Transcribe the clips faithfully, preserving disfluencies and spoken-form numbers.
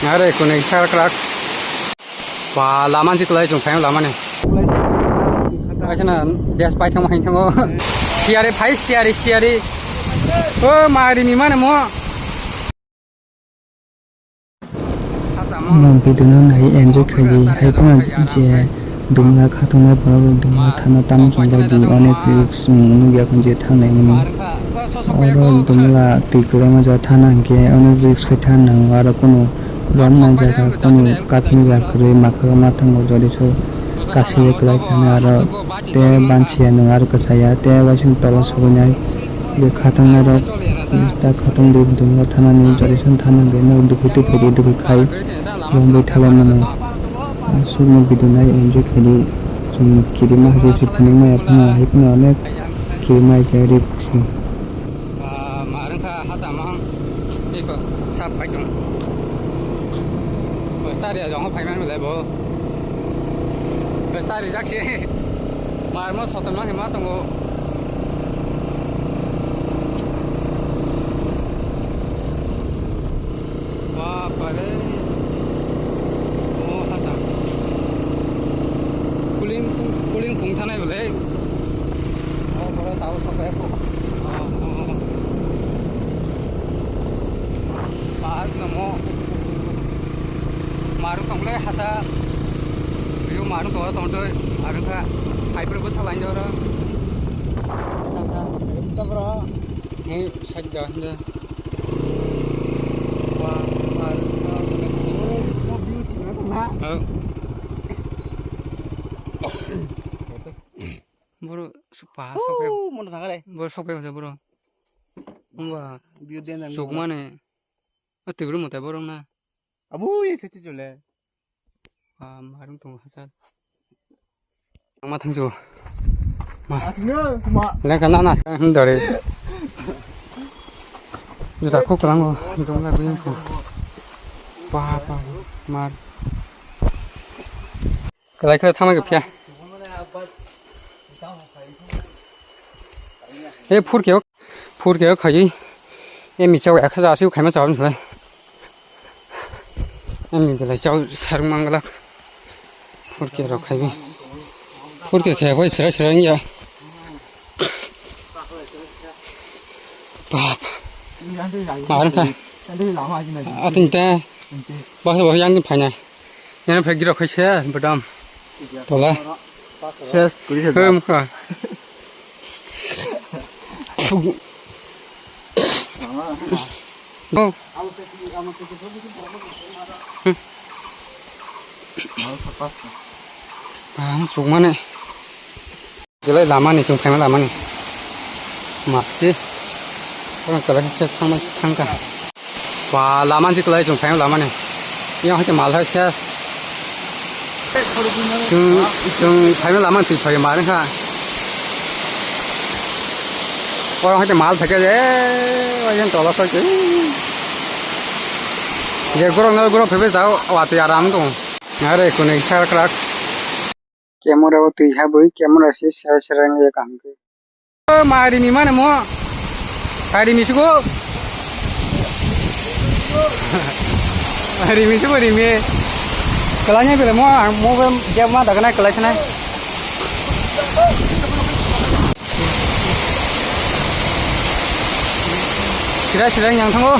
Are kunui sar krak. Ba, lama si kulai chung phaiyong lama ni. Aisana des pai thang hai thango. Siari phai, siari, siari. O mari mi mane mo. Mo video no nai enjoy khaidi, hai phano je Dumla khatungnai borok rok Dumla thana tamo chwng bai di, onek risk chwng nukya khon je thangnai mani. Oro Dumla twi kwlaima ja thana hinkhe onek risk khai thana nango, aro kunu romnai jaga kunu kaphini jaga kwrwi makha ma thango jodi so kasile kwlai khana aro. Tei banchiya nwng aro kwchaya, tei waising tola sogwi nai. Bo khatang narok, ta khatang di dungla thana ni, jodi song thana di, no dukhu tei phedi dukhu khai, longwi thalai mano. Sukno video nai enjoy khaidi, chwng kirima hai khe si phunuk maya phano, hai phano onek kirima hai se rik si. Ba, ma rwngkha hacham ang, eko sap pai tong. Bo stari a jong phai man belai bo. Bo stari jak si. Mar mo soton mang ma tongo. Ba pare. O hacham. Kuling, kuling kung thanai belai. O, boro tao sok ya ko. O, o, o. Bahar no mo. Marung tong le hasa. Yo marung tong tong doi. Marung kha. Hai pur butha lain jora. Ni sajda hanja. Wa, wa, wa. Oh. Boro supa sok ya. Oh, mono thangare. Boro sok ya boro. Wah, view den dan. Sukmani. O tibru mutai borok na. Abu ye se chule. Ah, marung tongo hachal. Ang ma thangju. Ma. Athino kuma. Lengka na na sa hin dori. Juta khok kalango. Dongla buyang ko. Ba ba mar. Kalai khe thama khe phiya. E phur khe, phur khe khaji. E michao ekha jasi khaima chawam sulai. E mi belai chao sarung manglak. Phur khe rok khaibi. Phur khe khe koi sra sra ya. Bap. Mar kha. Atin te. Bas bas yang phaina. Nene phai girok khai se, bodam. Tola. Ses, kuri se. Hem kha. Go. Ang sukmane. Belai lama ni, chwng phaima lama ni. Mapsi. Kono kwlai se thangma thangkha. Ba, lama ni kwlai chwng phaima lama ni. Yang hai mal hai se. Chwng, chwng phaima lama ni twi phai mar kha. Oro hai mal thake je, oyen tola thake. Je gorok no gorok phebe jao, watwi aram dong. Are kunui sar krak. Camera o twi habwi camera se sera sera wngya kaham khe. O ma rimi mane mo. Hai rimi sugo. Rimi sugo rimi. Kalanya bele mo ang mo be jab ma daganai kalai sanai. Sira sira yang thango.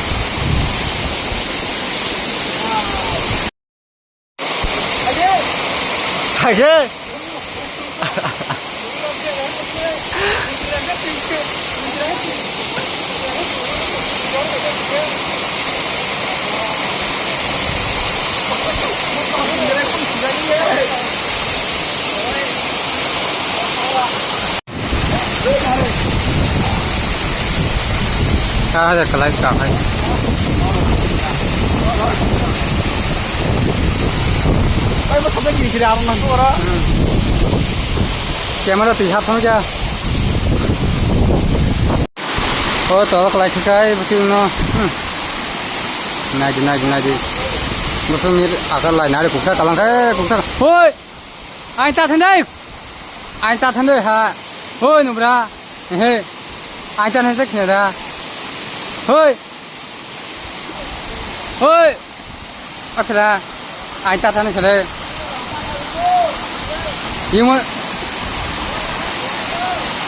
Hai. Ka hajar kalai ka hai. Camera twi hap thang ja. O to kalai kai bwtwi no. Naidi naidi naidi. Bwtwi mir akar lai nari kuksa kalang kai kuksa. Hoi. Aita thandai. Aita thandai ha. Hoi nubra. He. Aita thandai khna da. Hoi. Hoi. Khela, ai ta thani khele. Imo.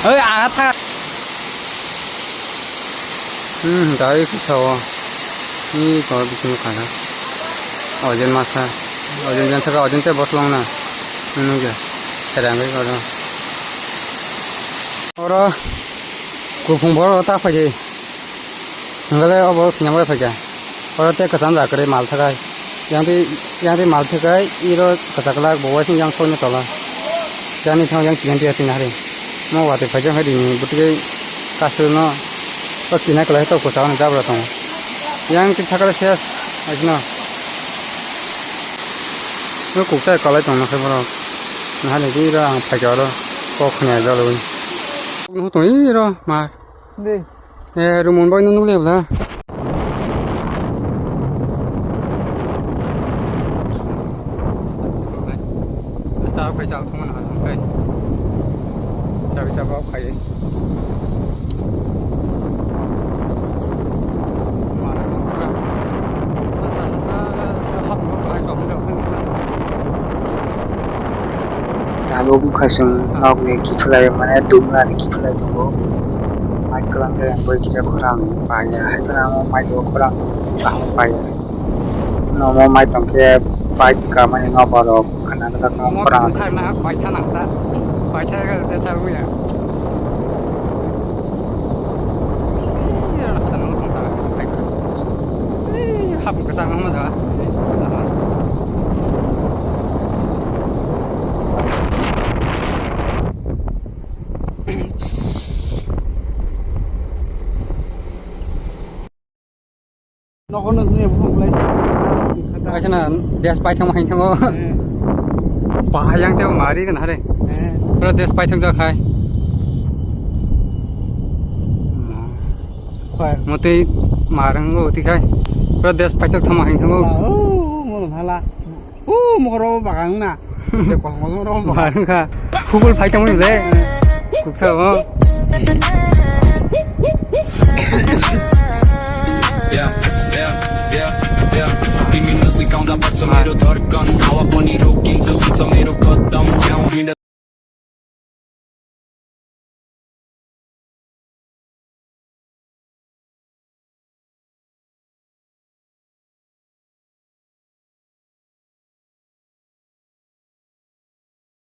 Oi, a tha. Hmm, dai kisa o. Ni ko bikin kana. Ojen masa. Ojen jan saka ojen te botlong na. Nunu ge. Serang ge ko. Oro. Kuphung boro ta phai. Hingkhe obo thwinai bai phaikha. Oro tei kwcham jaga kwrwi mal thakai. Yang tei, yang tei mal thakai, iro kwchak kwlak bo uaising yang sokni tola. Yang ni thang yang chiyan tiya tini hari. Mo watwi phaikha hai rini bwtwi kasu no. O kinai kwlai to kwchak no jabra tongo. Yang tei thakle ses. Aisno. No kuksa kwlai tong nakhai borok. Nahani tei iro ang phaikha oro. Kok khwnaya jalo. Nuhu tong iro mar. Di. Eh, rumon boy nunu le bla. Sta kai chal thong na kai. Chabi chaba kai. Tabuk bwkha chwng nokni kiphilai mane dumlani kiphilai tongo. Mai kwlwng khe bai kisa khorang paiya, hai phano mai bo khorang kaham paiya. Nomo mai tongkhe bike kamani nokbar rok khwna kwtak no khorang. Pai tha nang ta. Pai tha ga ta sa ya. Hapung kwchang nang ma da. Nokono tini bukhuk lai. Kaisa na des paithang hai thango. Eh. Bahai yang tebo mari kan hare. Eh. Pura des paithang jak hai. Khoi. Motei marang go ti khai. Pura des paithang thama hai thango. Oh, mo hala. Uh, mohoro bagang na. Te kosmo ro bagang. Bagang kha. Khubul phai tongwi le. Kuksa bo.